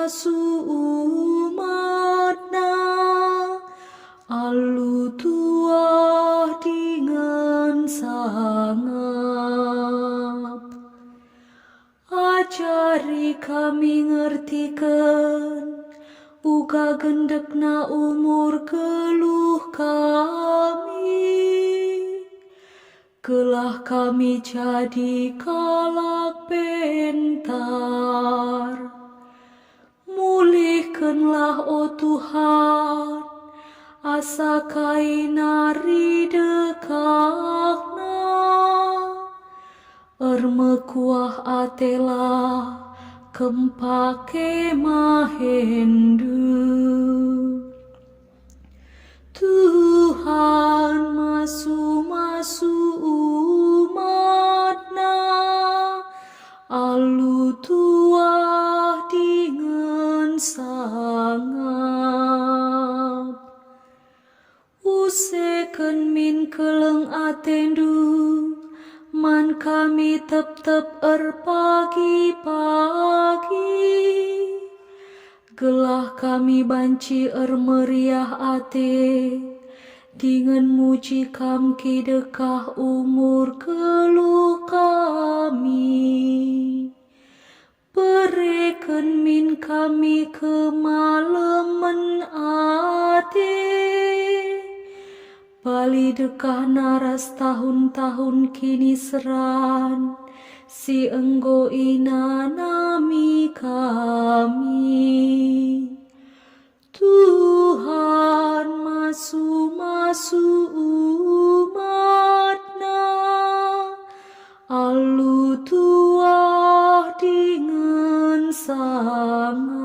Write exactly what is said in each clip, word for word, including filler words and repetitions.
Masu umatna, alu tuah dingen sangap. Ajari kami ngertiken uga gendekna umur geluh kami, gelah kami jadi kalak pentar. Mulihkenlah, o Tuhan, asa kai nari dekahna. Ermekuah atelah kempak kemahendu. Tuhan masu-masu umatna, alu tuah dingen sangap. Useken min keleng atendu man kami tep-tep erpagi-pagi, gelah kami banci ermeriah ate dingen muji Kam kidekah umur geluh kami. Bereken min kami kemalemen ate, bali dekahna ras tahun-tahun kiniseran si enggo inanami kami. Tuhan masu-masu umatna, alu tuah dingen sangap.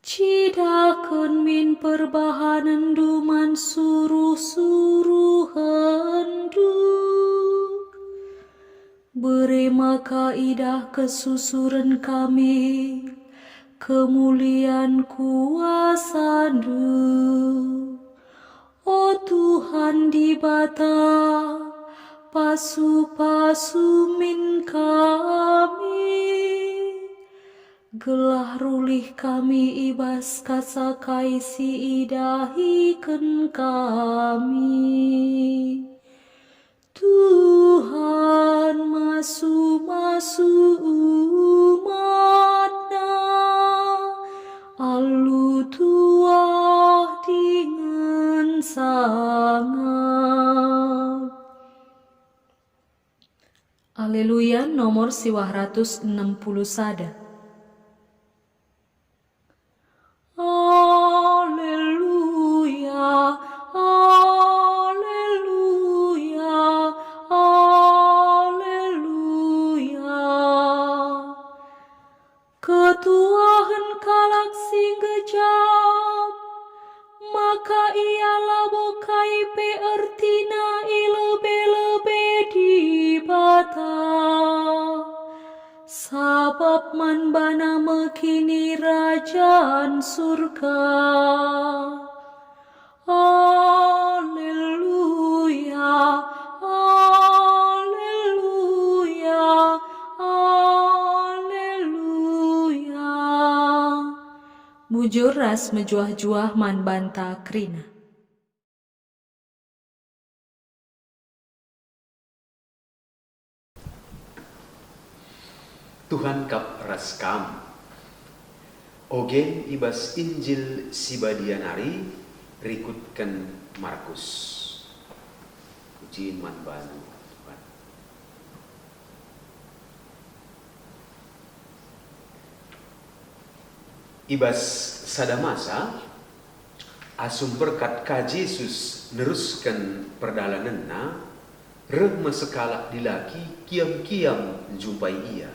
Cidahken min perbahanenndu man suruh-suruhenndu. Bere maka idah kesusuren kami kemulian kuasandu. O Tuhan Dibata, pasu-pasu min kami. Gelah rulih kami i bas kasa kai si idahiken kami. Tuhan masu-masu umatNa, alu tuah dingen sangap. Aleluya, nomor siwah ratus enem puluh sada. Aleluya, aleluya, aleluya. Ketuahen kalak si ngejap, maka ia labo kai pe ertina i lebe-lebe Dibata, sabap man bana me kinirajan Surga. Aleluya, aleluya, aleluya. Bujur ras mejuah-juah man banta kerina. Tuhan kap ras kam. Ogen i bas Injil si badia nari rikutken Markus. Puji man bandu, Tuhan. I bas sada masa, asum berkat ka Jesus nerusken perdalanenNa, reh me sekalak dilaki kiam-kiam njumpai Ia.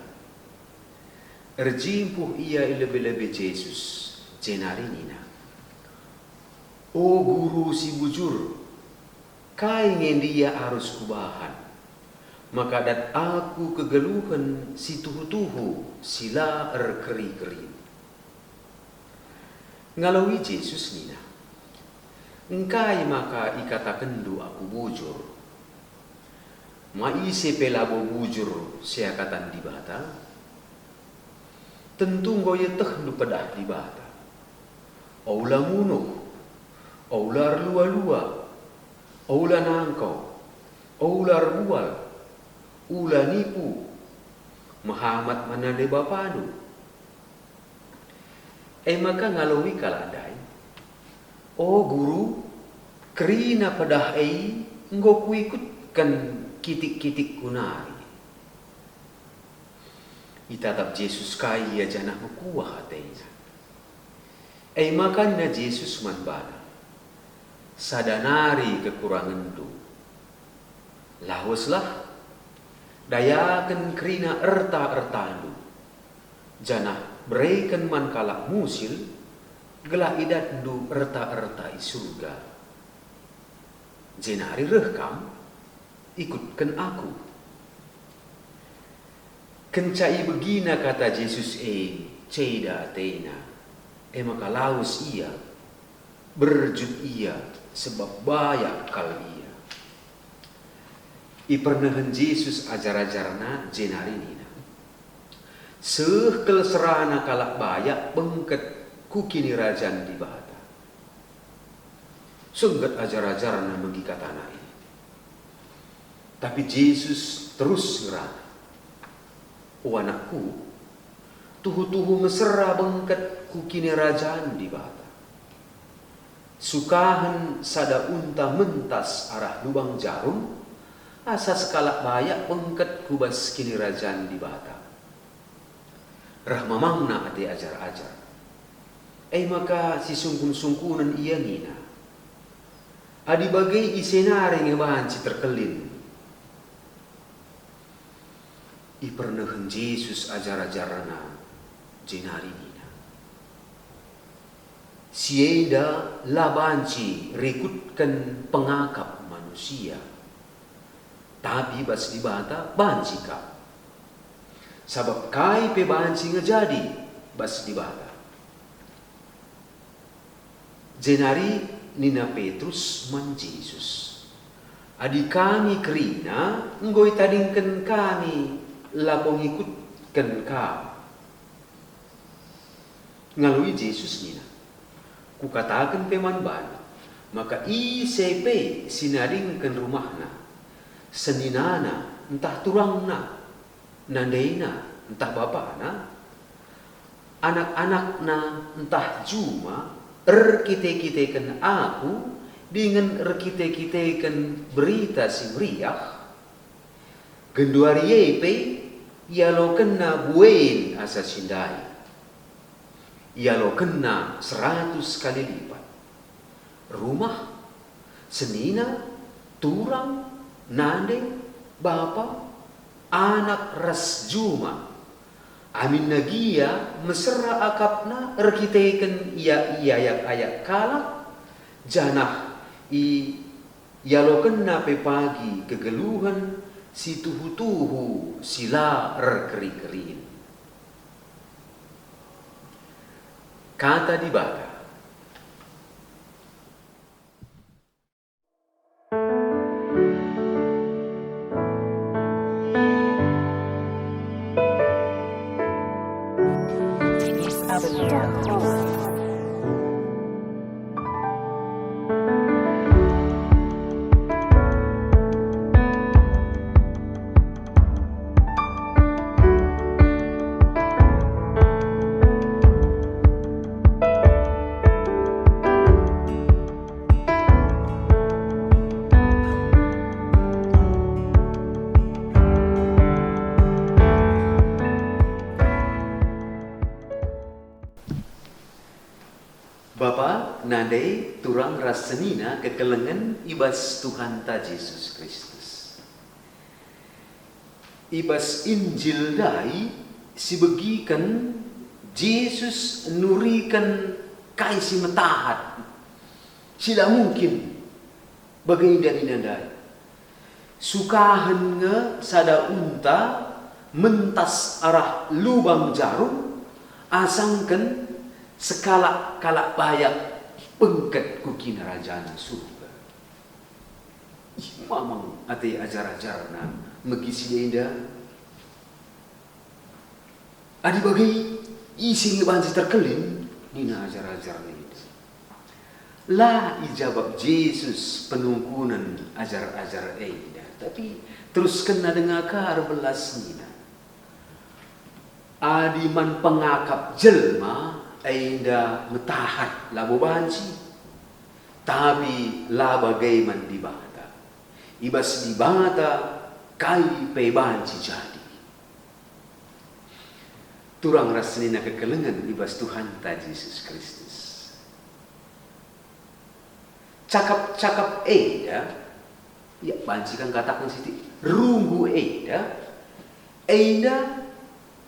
Erjimpuh ia i lebe-lebe Jesus, jenari nina, "O Guru si bujur, kai nge ndia arus kubahan, maka dat aku kegeluhen si tuhu-tuhu si la erkeri-kerin?" Ngaloi Jesus nina, "Engkai maka ikatakenndu Aku bujur? Ma ise pe labo bujur seakatan Dibata? Tentu enggo ietehndu pedah Dibata. Ola munuh, ola erlua-lua, ola nangko, ola erbual, ula nipu, mehamat man nande bapandu. E maka ngaloi kalak ndai, "O Guru, kerina pedah e enggo kuikutken kitik-kitikku nari." Itatap Jesus ka ia janah mekuah atena. E maka nina Jesus man bana, "Sada nari kekurangenndu. Laweslah, dayaken kerina erta-ertandu, janah bereken man kalak musil, gelah idatndu erta-erta i Surga. Jenari reh kam, ikutken Aku." Kenca ibegina kata Jesus e, ceda atena, e maka lawes ia, berjut ia, sebab bayak kal ia. Ipernehen Jesus ajar-ajarNa jenari nina, "Seh kal serana kalak bayak bengket ku Kinirajan Dibata. Sengget ajar-ajarNa megi katana e." Tapi Jesus terus ngerana, "O anakku, tuhu-tuhu mesera bengket ku Kinirajan Dibata. Sukahen sada unta mentas arah lubang jarum, asa sekalak bayak bengket ku bas Kinirajan Dibata." Reh mamangna ate ajar-ajar. E maka sisungkun-sungkunen ia nina, "Adi bage ise nari nge banci terkelin?" Ipernehen Jesus ajar-ajarNa jenari nina, "Si enda la banci rikutken pengakap manusia, tapi bas Dibata banci kap. Sabap kai pe banci nge jadi bas Dibata." Jenari nina Petrus man Jesus, "Adi kami kerina, enggo itadingken kami labo ngikutken Kam." Ngaloi Jesus nina, "Kukataken pe man bandu, maka ise pe si nadingken rumahna, seninana ntah turangna, nandena ntah bapana, anak-anakna ntah juma, erkite-kiteken Aku dingen erkite-kiteken Berita Si Meriah, genduari e pe ialokenna buen asa si ndai. Ialokenna seratus kali lipat. Rumah, senina, turang, nande, bapa, anak ras juma. Aminna gia mesera akapna erkiteken ia iayak-ayak kalak, janah i, ialokenna pe pagi kegeluhen si tuhu-tuhu si la erkeri-kerin." Kata Dibata. Bapa, nande, turang ras senina kekelengen i bas Tuhanta Jesus Kristus. I bas Injil ndai sibegiken Jesus nuriken kai si metahat, si la mungkin bage enda nina ndai. Sukahen nge sada unta mentas arah lubang jarum, asangken sekalak kalak bayak bengket ku Kinirajan Surga. Ih, mamang ate ajar-ajarNa megi si enda. Adi bage, "Ise nge banci terkelin?" nina ajar-ajarNa enda. La ijabap Jesus penungkunen ajar-ajar enda, tapi teruskenNa denga ka erbelas nina, "Adi man pengakap jelma, enda metahat labo banci, tapi la bage man Dibata. I bas Dibata kai pe banci jadi." Turang ras senina kekelengen i bas Tuhanta Jesus Kristus. Cakap-cakap enda, ya, banci kang kataken sitik, runggu enda, enda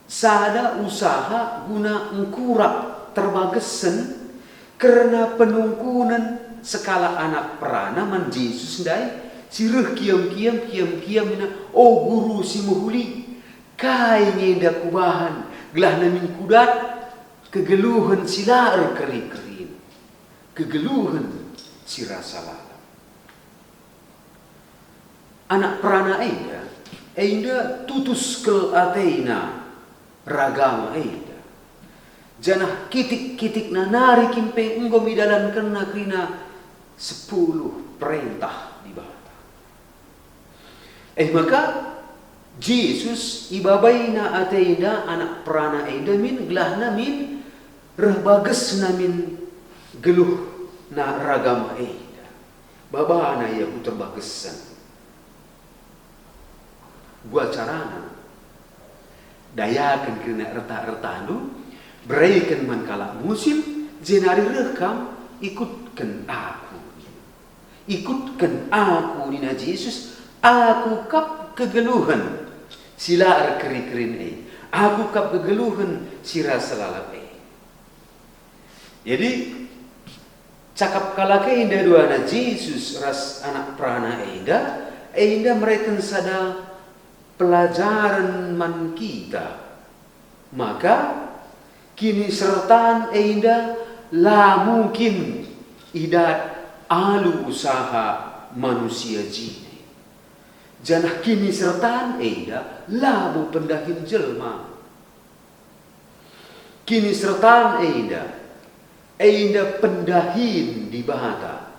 sada usaha guna engkurap terbagesen kerna penungkunen sekalak anak perana man Jesus ndai, si reh kiam-kiam, kiam-kiam nina, "O Guru si mehuli, kai nge enda kubahan gelah namin kudat kegeluhen si la erkeri-kerin, kegeluhen si rasa lalap?" Anak perana enda, enda tutus kal atena ragama enda, janah kitik-kitikna nari kin pe enggo idalankenna kerina sepuluh perentah Dibata. Eh maka, Jesus ibabaina atena anak perana enda min gelahna min reh bagesna min geluhna ragama enda. Babana ia ku terbagesen. Gua carana, dayaken kerina erta-ertandu, bereken man kalak musil, jenari reh kam ikutken Aku. Ikutken Aku, nina Jesus, Aku kap kegeluhen si la erkeri-kerin e. Aku kap kegeluhen si rasa lalap e. Jadi, cakap kalak enda duana Jesus ras anak perana enda, enda mereken sada pelajaren man kita. Maka, kinisertan enda la mungkin idat alu usaha manusia jine. Janah kinisertan enda labo pendahin jelma. Kinisertan enda, enda pendahin Dibata,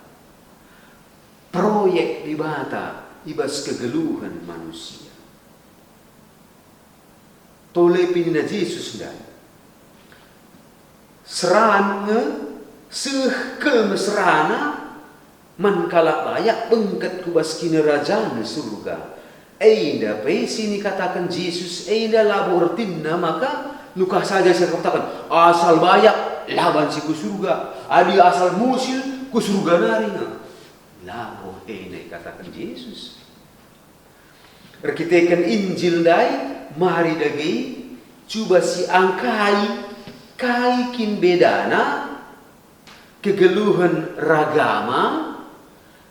proyek Dibata i bas kegeluhen manusia. Tole pe nina Jesus ndai, "Seran nge, seh kal me serana man kalak bayak bengket ku bas Kinirajan Surga." Enda pe si nikataken Jesus enda labo ertina maka nukah saja si erkataken, "Asal bayak, la banci ku Surga. Adi asal musil, ku Surga nari nge." Labo enda ikataken Jesus. Erkiteken Injil ndai, mari dage cuba siangkai kai kin bedana kegeluhen ragama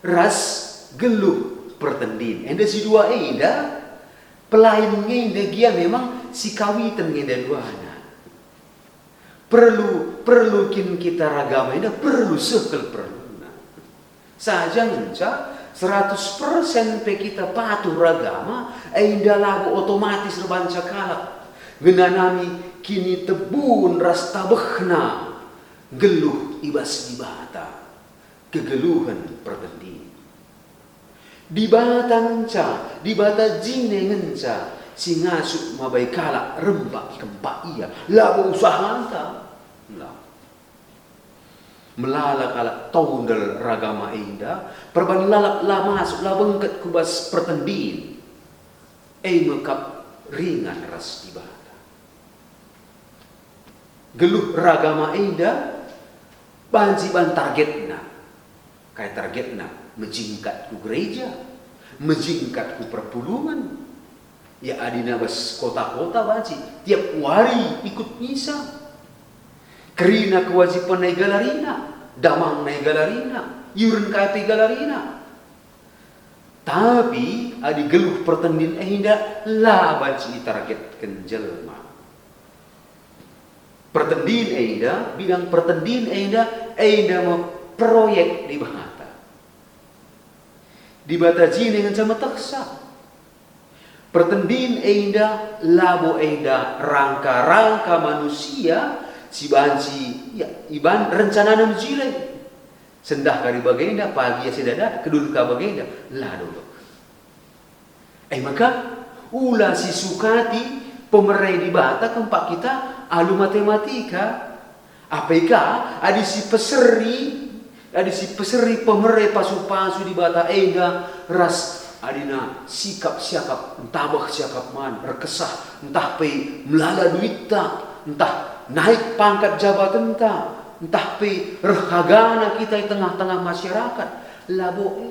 ras geluh pertendin. Enda si dua enda, pelain nge enda gia memang sikawiten nge enda duana. Perlu, perlu kin kita ragama enda, perlu seh kal perluna. Saja ngenca seratus persen pe kita patuh ragama, enda labo otomatis erbanca kalak ngenanami kinitebun ras tabehna nggeluh i bas Dibata, kegeluhen pertendin. Dibata ngenca, Dibata jine ngenca si ngasup mabai kalak rembak kempak ia, labo usahanta. Lah. Melala kalak tondel ragama enda, perban lalap la masuk, la bengket ku bas pertendin. E me kap ringan ras Dibata. Geluh ragama enda banci ban targetna. Kai targetna? Mejingkat ku gereja, mejingkat ku perpulungen. Ya, adina bas kota-kota banci, tiap wari ikut misa. Kerina kewajipenna igalarina, damangna igalarina, iuren kai pe igalarina. Tapi adi geluh pertendin enda la banci itargetken jelma. Pertendin enda, bidang pertendin enda, enda me proyek Dibata. Dibata jine ngenca metehsa. Pertendin enda labo enda rangka-rangka manusia si banci, ya, iban rencanana mejile. Sendah kari bagenda, pagi ia si dadat, kedun ka bagenda, la dolok. E maka, ula sisukati pemere Dibata kempak kita alu matematika. Apai ka adi sipeseri, adi sipeseri pemere pasu-pasu Dibata enda ras adina sikap siakap, ntabeh siakap man, erkesah, ntah pe melala duitta, ntah naik pangkat jabatenta, ntah pe reh agana kita i tengah-tengah masyarakat, labo e.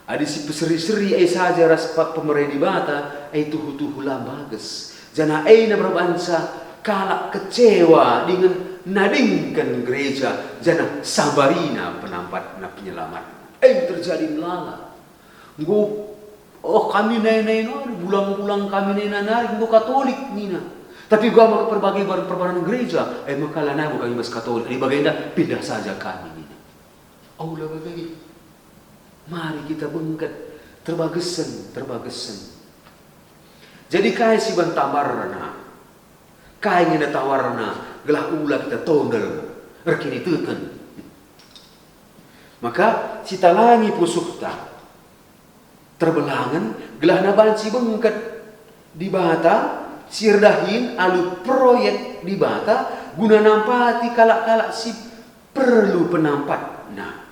Adi sipeseri-seri e saja ras pa-, pemere Dibata, e tuhu-tuhu la mbages. Janah enda erbahanca kalak kecewa dingen nadingken gereja, janah sambarina penampatna penyelamat. E terjadi melala. Enggo, oh, kami nai-nai nari, bulang-bulang kami nai nari enggo Katolik nina. Tapi uga maka perbagai bar-, perbahanen gereja, e maka lanai bo kami bas Katolik. Adi bagenda, pindah saja kami nina. Aula bage. Mari kita bengket terbagesen, terbagesen. Jadi kai si ban tambarna? Kai nge tawarna gelah ula kita tondel erkiniteken? Maka sitalangi pusuhta terbelangen gelah banci bengket Dibata si erdahin alu proyek Dibata guna nampati kalak-kalak si perlu penampatna.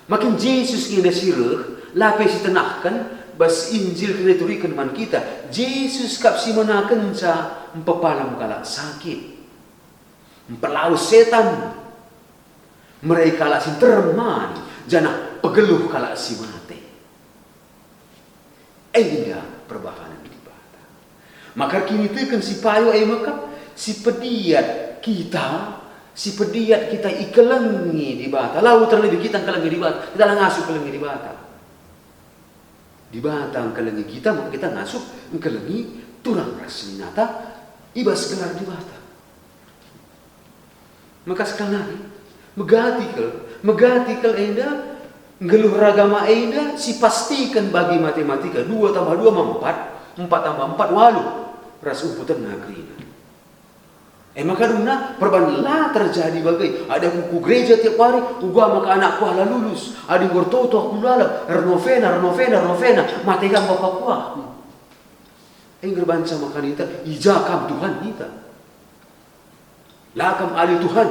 Makin Jesus nge si reh, la pe si tenahken bas Injil kerina ituriken man kita. Jesus kap si menakenca mpepalem kalak sakit, mpelawes setan, mere kalak si nterem man, janah pegeluh kalak si mate. Enda perbahanen Dibata. Maka erkiniteken si payo e mekap, si pediat kita, si pediat kita ikelengi Dibata. Lau terlebih kita ngkelengi Dibata, kita la ngasup kelengi Dibata. Dibata ngkelengi kita, maka kita ngasup ngkelengi turang ras seninata i bas gelar Dibata. Maka sekali nari, megati kal, megati kal enda, nggeluh ragama enda, sipastiken bagi matematika, dua tambah dua ma empat, empat tambah empat waluh, ras umputenna kerina. E maka dungna perban la terjadi bage, ada ku gereja tiap wari, uga maka anakku la lulus, adi enggo ertoto aku lalap, ernovena, ernovena, ernovena, mate kam bapa kuah. E ngerbanca maka nita, i ja kam Tuhan nita. La kam ahli Tuhan.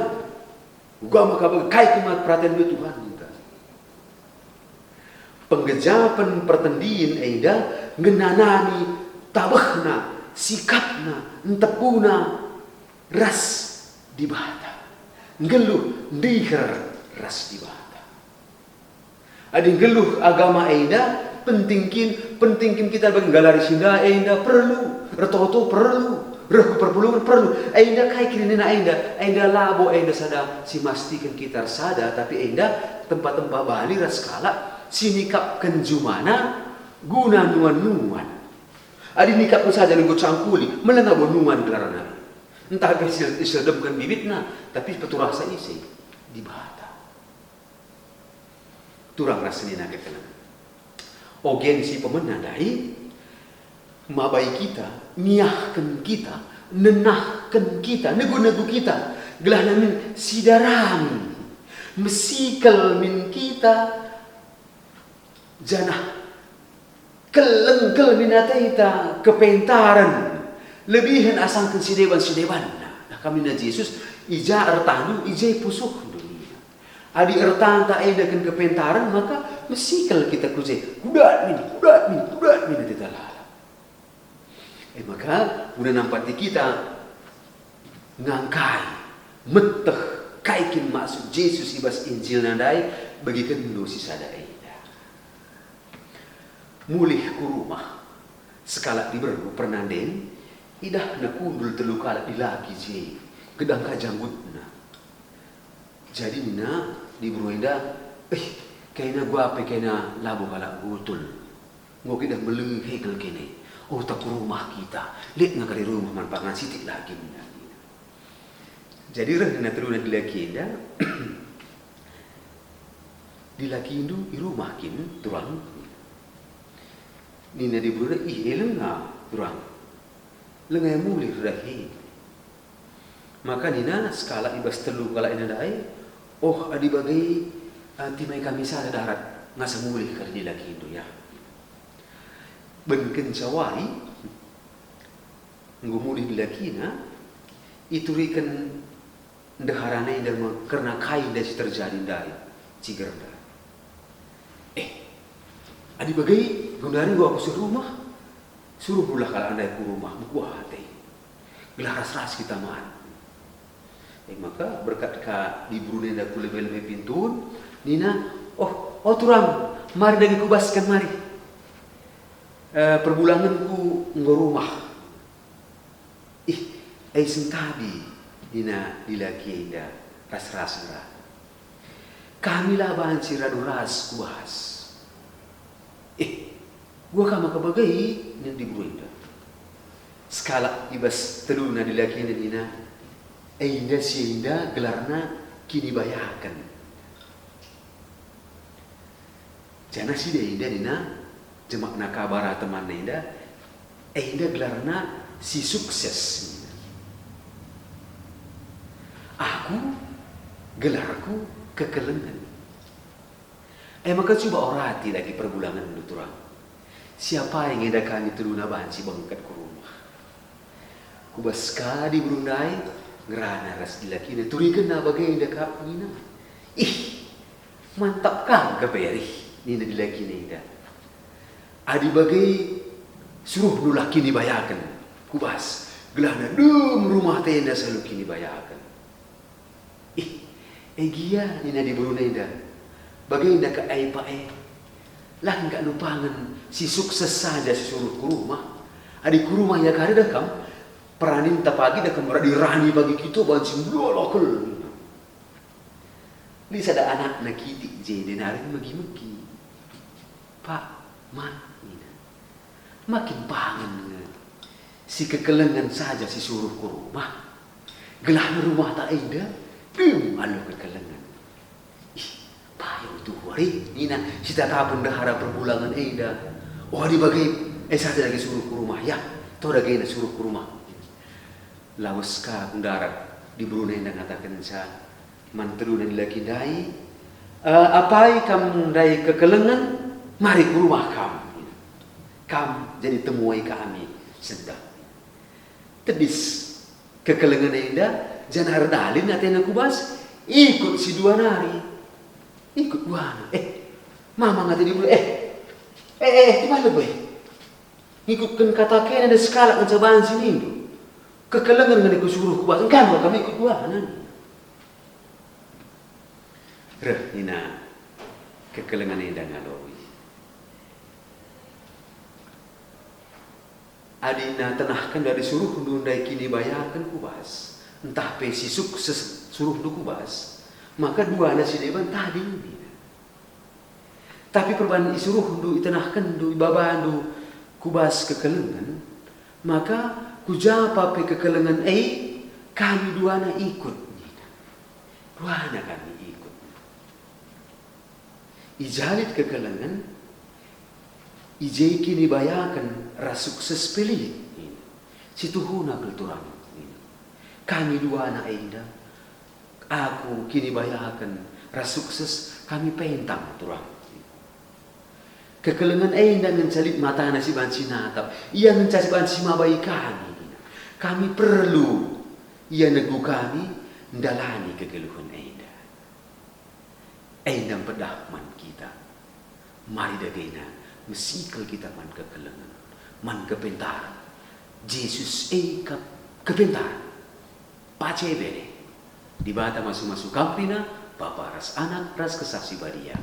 Uga maka bage kai kumat peraten Tuhan ninta. Penggejapen pertendin enda ngenanami tabehna, sikapna, entepuna ras Dibata. Nggeluh ndiher ras Dibata. Adi nggeluh agama enda, penting kin, penting kin kita bagi nggalari si enda enda perlu, ertoto perlu, reh ku perpulungen perlu. Enda kai kin nina enda? Enda labo enda sada si mastiken kita ersada, tapi enda tempa-tempa bali ras kalak si nikapken jumana guna nuan-nuan. Adi nikapken saja enggo cangkuli, meleng labo nuan gelarna. Ntah pe si, si ledemken bibitna, tapi peturahsa ise? Dibata. Turang ras senina kekelengen. Ogen si pemena ndai, mabai kita, ngiahken kita, nenahken kita, negu-negu kita, gelah namin sidarami, mesikel min kita, janah keleng-keleng min ateta kepentaren, lebihen asangken si deban-si debanna. Nah, kam nina Jesus, "I ja ertandu, i je pusuhndu," nina. Adi ertanta enda kin kepentaren, maka mesikel kita ku je. Kudat min, kudat min, kudat min ateta lalap. E maka, guna nampati kita ngangkai, meteh, kai kin maksud Jesus i bas Injilna ndai, begikenndu si sada enda. Mulih ku rumah, sekalak diberu pernanden, idahna kundul telu kalak dilaki je, gedang ka janggutna. Jadi nina diberu enda, "Eh, kaina gua pe kaina labo kalak gutul. Enggo kita melehe kal kene. Ota ku rumah kita, lit nga kari rumah man pangan sitik lagi," nina. Jadi reh nina teluna dilaki enda, "Dilakindu i rumah kin, turang?" nina. Nina diberuna, "Ih, e lenga, turang. Lenga e mulih dahin." Maka nina sekalak i bas telu kalak enda ndai, "Oh, adi bage, eh, timai kami sada darat, ngasa mulih kari dilakindu, ya." Benkenca wari, enggo mulih dilakina, ituriken ndeharana enda me kerna kai ndai si terjadi ndai, cigerna. "Eh, adi bage, genduari enggo aku seh rumah. Suruhlah kalak ndai ku rumah, mekuah ate. Gelah ras-ras kita man." E maka berkat ka diberuna enda ku lebe-lebe pintun, nina, "Oh, o turang, mari dage kubasken mari. Eh, perbulangenku enggo rumah." "Ih, ai sentabi," nina dilaki enda ras-ras ngerana. "Kami la banci radu ras ku bas." "Eh, gua ka maka bage," nina diberu enda. Sekalak i bas teluna dilaki enda nina, "Enda si enda gelarna kinibayaken." Janah si enda nina, jemakna kabar temanna enda, "Enda gelarna si sukses." "Aku, gelarku Kekelengen." E maka cuba orati dage perbulangenndu turang. Si apai nge enda kami teluna banci bengket ku rumah. Ku bas ka diberu ndai, ngerana ras dilakina, turikenna bagenda kap nina, "Ih, mantap kam keperih," nina dilakina enda. "Adi bage, suruhndulah kinibayaken ku bas, gelahna dem rumah ate enda selalu kinibayaken." "Ih, e gia," nina diberuna enda, "bagenda ka ai pa e. La kin ka nupangen si sukses saja si suruh ku rumah. Adi ku rumah ia kari dah kam, peraninta pagi dah kam radi rani pagi kita banci melolo kal." Lit sada anakna kitik i je nari megi-megi. "Pak, Mak," nina, "ma kin pangen nge si Kekelengen saja si suruh ku rumah? Gelah rumahta enda dem alu kekelengen." "Ih, payo tuhu ari," nina si tatapen ndehara perbulangen enda. "Oh, adi bage, e saja dage suruh ku rumah, ya. To dage enda suruh ku rumah." Lawes ka ku ndarat, diberuna enda ngatakenca man teluna dilaki ndai, "Eh, apai kam ndai Kekelengen, mari ku rumah kam. Kam jadi temuai kami sendah." Tedis Kekelengen enda, janah erdalin atena ku bas, ikut si dua nari. Ikut duana. "Eh, mamang," nina diberuna, "eh, eh, eh, timalem be. Ngikutken kata kena enda sekalak ngenca banci nindu. Kekelengen nge kusuruh ku bas, engkai kam ikut duana?" Reh nina Kekelengen enda ngaloi, "Adi na tenahken adi suruhndu ndai kinibayaken ku bas, ntah pe si sukses suruhndu ku bas, maka duana si deban tading," nina. "Tapi perbahan isuruhndu, itenahkenndu, ibabandu ku bas Kekelengen, maka ku ja pa pe Kekelengen e, kami duana ikut," nina. Duana kami ikut. I ja lit Kekelengen, i je kinibayaken ras sukses pe lit, nina. Si tuhuna kal turang, nina. Kami duana enda, aku kinibayaken ras sukses, kami pentang turang. Kekelengen enda ngenca lit matana si banci natap, ia ngenca si banci mabai kami, nina. Kami perlu ia negu kami ndalani kegeluhen enda. Enda mpedah man kita. Mari dagena mesikel kita man kekelengen, man kepentaren. Jesus e kap kepentaren. Pace bene. Dibata masu-masu kam kerina, Bapa ras Anak ras Kesah Si Badia.